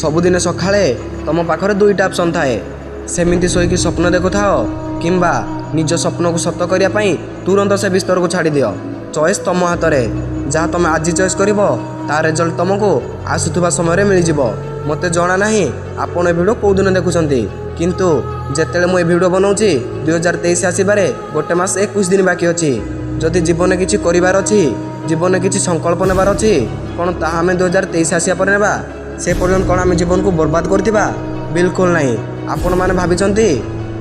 ସବୁଦିନ ସକାଳେ ତୁମ ପାଖରେ ଦୁଇଟା ଅପସନ୍ ଥାଏ। ସେମିତି ଶୋଇକି ସ୍ୱପ୍ନ ଦେଖୁଥାଅ କିମ୍ବା ନିଜ ସ୍ୱପ୍ନକୁ ସତ କରିବା ପାଇଁ ତୁରନ୍ତ ସେ ବିସ୍ତରକୁ ଛାଡ଼ିଦିଅ। ଚଏସ୍ ତୁମ ହାତରେ। ଯାହା ତୁମେ ଆଜି ଚଏସ୍ କରିବ, ତା ରେଜଲ୍ଟ ତୁମକୁ ଆସୁଥିବା ସମୟରେ ମିଳିଯିବ। ମୋତେ ଜଣା ନାହିଁ ଆପଣ ଏ ଭିଡ଼ିଓ କେଉଁଦିନ ଦେଖୁଛନ୍ତି, କିନ୍ତୁ ଯେତେବେଳେ ମୁଁ ଏ ଭିଡ଼ିଓ ବନାଉଛି, 2023 ଆସିବାରେ 1 ମାସ 21 ଦିନ ବାକି ଅଛି। ଯଦି ଜୀବନରେ କିଛି କରିବାର ଅଛି, ଜୀବନରେ କିଛି ସଂକଳ୍ପ ନେବାର ଅଛି, କ'ଣ ତାହା ଆମେ 2023 ଆସିବା ପରେ ନେବା? ସେ ପର୍ଯ୍ୟନ୍ତ କ'ଣ ଆମେ ଜୀବନକୁ ବର୍ବାଦ କରିଥିବା? ବିଲକୁଲ ନାହିଁ। ଆପଣମାନେ ଭାବିଛନ୍ତି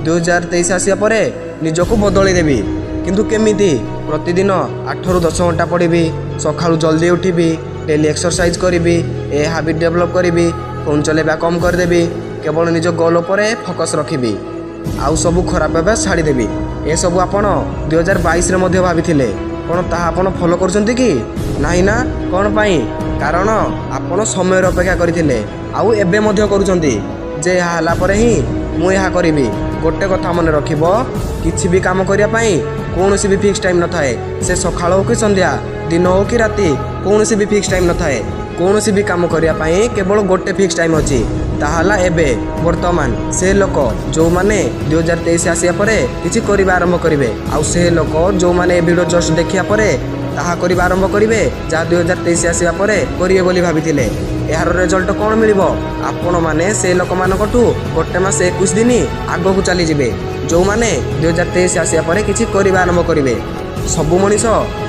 2023 ଆସିବା ପରେ ନିଜକୁ ବଦଳେଇ ଦେବି, କିନ୍ତୁ କେମିତି? ପ୍ରତିଦିନ 8ରୁ 10 ଘଣ୍ଟା ପଢ଼ିବି, ସକାଳୁ ଜଲ୍ଦି ଉଠିବି, ଡେଲି ଏକ୍ସରସାଇଜ୍ କରିବି, ଏ ହାବିଟ୍ ଡେଭଲପ୍ କରିବି, ଫୋନ୍ ଚଲାଇବା କମ୍ କରିଦେବି, କେବଳ ନିଜ ଗୋଲ୍ ଉପରେ ଫୋକସ୍ ରଖିବି ଆଉ ସବୁ ଖରାପ ଅଭ୍ୟାସ ଛାଡ଼ିଦେବି। ଏସବୁ ଆପଣ 2022ରେ ମଧ୍ୟ ଭାବିଥିଲେ। କ'ଣ ତାହା ଆପଣ ଫଲୋ କରୁଛନ୍ତି କି? ନାହିଁ ନା? କ'ଣ ପାଇଁ? କାରଣ ଆପଣ ସମୟର ଅପେକ୍ଷା କରିଥିଲେ ଆଉ ଏବେ ମଧ୍ୟ କରୁଛନ୍ତି ଯେ ଏହା ହେଲା ପରେ ହିଁ ମୁଁ ଏହା କରିବି। ଗୋଟେ କଥା ମନେ ରଖିବ, କିଛି ବି କାମ କରିବା ପାଇଁ କୌଣସି ବି ଫିକ୍ସ ଟାଇମ୍ ନଥାଏ। ସେ ସକାଳ ହଉ କି ସନ୍ଧ୍ୟା, ଦିନ ହଉ କି ରାତି, କୌଣସି ବି ଫିକ୍ସ ଟାଇମ୍ ନଥାଏ। କୌଣସି ବି କାମ କରିବା ପାଇଁ କେବଳ ଗୋଟେ ଫିକ୍ସ ଟାଇମ୍ ଅଛି, ତାହା ହେଲା ଏବେ, ବର୍ତ୍ତମାନ। ସେ ଲୋକ ଯେଉଁମାନେ 2023 ଆସିବା ପରେ କିଛି କରିବା ଆରମ୍ଭ କରିବେ ଆଉ ସେ ଲୋକ ଯେଉଁମାନେ ଏ ଭିଡ଼ିଓ ଜଷ୍ଟ ଦେଖିବା ପରେ ତାହା କରିବା ଆରମ୍ଭ କରିବେ, ଯାହା 2023 ଆସିବା ପରେ କରିବେ ବୋଲି ଭାବିଥିଲେ, ଏହାର ରେଜଲ୍ଟ କ'ଣ ମିଳିବ? ଆପଣମାନେ ସେ ଲୋକମାନଙ୍କଠୁ 1 ମାସ 21 ଦିନ ଆଗକୁ ଚାଲିଯିବେ, ଯେଉଁମାନେ 2023 ଆସିବା ପରେ କିଛି କରିବା ଆରମ୍ଭ କରିବେ। ସବୁ ମଣିଷ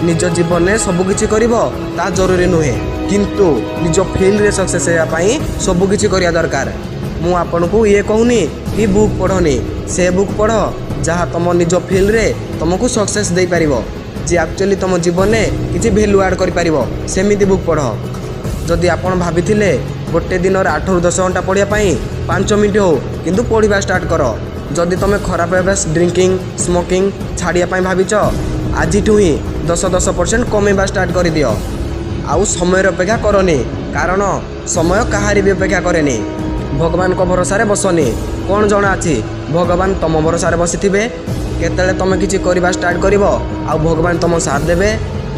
ନିଜ ଜୀବନରେ ସବୁ କିଛି କରିବ ତାହା ଜରୁରୀ ନୁହେଁ, କିନ୍ତୁ ନିଜ ଫିଲ୍ଡରେ ସକ୍ସେସ୍ ହେବା ପାଇଁ ସବୁ କିଛି କରିବା ଦରକାର। ମୁଁ ଆପଣଙ୍କୁ ଇଏ କହୁନି କି ବୁକ୍ ପଢ଼ନି। ସେ ବୁକ୍ ପଢ଼ ଯାହା ତୁମ ନିଜ ଫିଲ୍ଡରେ ତୁମକୁ ସକ୍ସେସ୍ ଦେଇପାରିବ, ଯିଏ ଆକ୍ଚୁଆଲି ତୁମ ଜୀବନରେ କିଛି ଭ୍ୟାଲୁ ଆଡ଼୍ କରିପାରିବ, ସେମିତି ବୁକ୍ ପଢ଼। ଯଦି ଆପଣ ଭାବିଥିଲେ ଗୋଟେ ଦିନରେ 8ରୁ 10 ଘଣ୍ଟା ପଢ଼ିବା ପାଇଁ, 5 ମିନିଟ୍ ହଉ, କିନ୍ତୁ ପଢ଼ିବା ଷ୍ଟାର୍ଟ କର। ଯଦି ତୁମେ ଖରାପ ଅଭ୍ୟାସ ଡ୍ରିଙ୍କିଂ, ସ୍ମୋକିଂ ଛାଡ଼ିବା ପାଇଁ ଭାବିଛ, ଆଜିଠୁ ହିଁ 10-10% କମେଇବା ଷ୍ଟାର୍ଟ କରିଦିଅ। ଆଉ ସମୟର ଅପେକ୍ଷା କରନି, କାରଣ ସମୟ କାହାରି ବି ଅପେକ୍ଷା କରେନି। ଭଗବାନଙ୍କ ଭରସାରେ ବସନି। କ'ଣ ଜଣା ଅଛି, ଭଗବାନ ତୁମ ଭରସାରେ ବସିଥିବେ। କେତେବେଳେ ତୁମେ କିଛି କରିବା ଷ୍ଟାର୍ଟ କରିବ ଆଉ ଭଗବାନ ତୁମ ସାଥ ଦେବେ।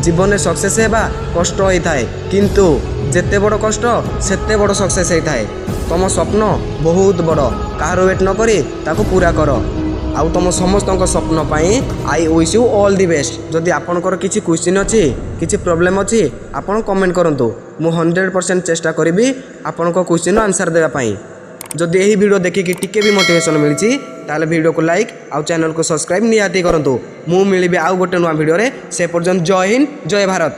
ଜୀବନରେ ସକ୍ସେସ୍ ହେବା କଷ୍ଟ ହୋଇଥାଏ, କିନ୍ତୁ ଯେତେ ବଡ଼ କଷ୍ଟ ସେତେ ବଡ଼ ସକ୍ସେସ୍ ହେଇଥାଏ। ତୁମ ସ୍ୱପ୍ନ ବହୁତ ବଡ଼, କାହାର ୱେଟ୍ ନ କରି ତାକୁ ପୁରା କର। ଆଉ ତୁମ ସମସ୍ତଙ୍କ ସ୍ୱପ୍ନ ପାଇଁ I wish you all the best. ଯଦି ଆପଣଙ୍କର କିଛି କ୍ୱେଶ୍ଚିନ୍ ଅଛି, କିଛି ପ୍ରୋବ୍ଲେମ୍ ଅଛି, ଆପଣ କମେଣ୍ଟ କରନ୍ତୁ। ମୁଁ 100% ଚେଷ୍ଟା କରିବି ଆପଣଙ୍କ କ୍ୱେଶ୍ଚିନ୍ର ଆନ୍ସର୍ ଦେବା ପାଇଁ। ଯଦି ଏହି ଭିଡ଼ିଓ ଦେଖିକି ଟିକେ ବି ମୋଟିଭେସନ୍ ମିଳିଛି, ତାହେଲେ ଭିଡ଼ିଓକୁ ଲାଇକ୍ ଆଉ ଚ୍ୟାନେଲକୁ ସବସ୍କ୍ରାଇବ୍ ନିହାତି କରନ୍ତୁ। ମୁଁ ମିଳିବି ଆଉ ଗୋଟେ ନୂଆ ଭିଡ଼ିଓରେ। ସେ ପର୍ଯ୍ୟନ୍ତ ଜୟ ହିନ୍ଦ, ଜୟ ଭାରତ।